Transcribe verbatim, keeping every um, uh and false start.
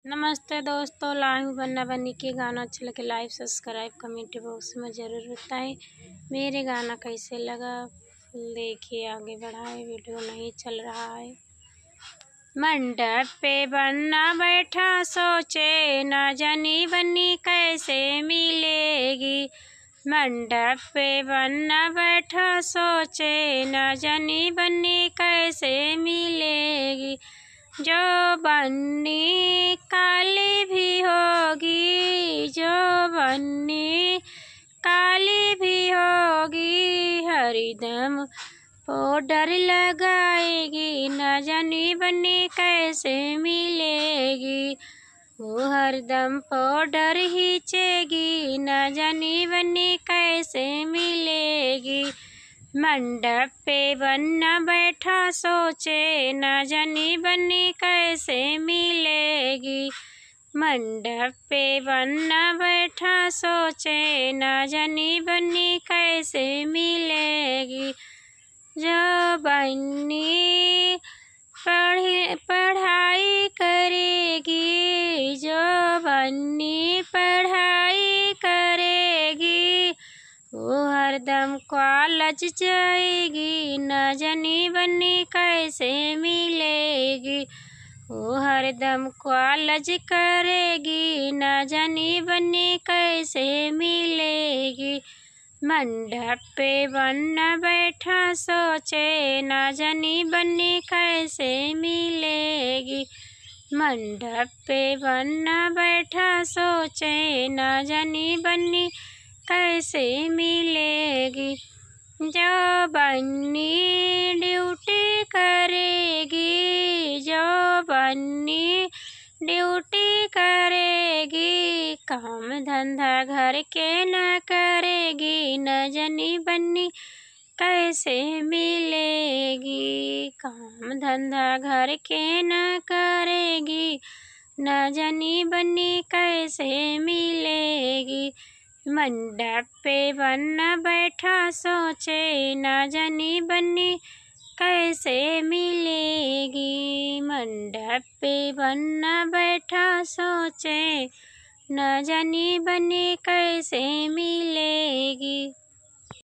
नमस्ते दोस्तों, लाइव बन्ना बन्नी के गाना अच्छा लगे, लाइव, सब्सक्राइब, कमेंट बॉक्स में ज़रूर बताएं। मेरे गाना कैसे लगा, फुल देखिए, आगे बढ़ाए, वीडियो नहीं चल रहा है। मंडप पे बन्ना बैठा सोचे, ना जानी बन्नी कैसे मिलेगी। मंडप पे बन्ना बैठा सोचे, ना जानी बन्नी कैसे मिलेगी। जो बन्नी काली भी होगी, जो बन्नी काली भी होगी, हरदम पाउडर लगाएगी, ना जानी बन्नी कैसे मिलेगी। वो हरदम पाउडर हिचेगी, ना जानी बन्नी कैसे मिलेगी। मंडप पे बन्ना बैठा सोचे, ना जानी बन्नी कैसे मिलेगी। मंडप पे बन्ना बैठा सोचे, ना जानी बन्नी कैसे मिलेगी। जो बन्नी पढ़े, पढ़ाई करेगी, जो बन्नी पढ़ाई करेगी, वो हरदम कॉलेज जाएगी, ना जानी बन्नी कैसे मिलेगी। वो हरदम कॉलेज करेगी, ना जानी बन्नी कैसे मिलेगी। मंडप पे बन्ना बैठा सोचे, ना जानी बन्नी कैसे मिलेगी। मंडप पे बन्ना बैठा सोचे, ना जानी बन्नी कैसे मिलेगी। जो बन्नी ड्यूटी करेगी, जो बन्नी ड्यूटी करेगी, काम धंधा घर के न करेगी, न जानी बन्नी कैसे मिलेगी। काम धंधा घर के न करेगी, न जानी बन्नी कैसे मिलेगी। मंडप पे बन्ना बैठा सोचे, ना जानी बन्नी कैसे मिलेगी। मंडप पे बन्ना बैठा सोचे, ना जानी बन्नी कैसे मिलेगी।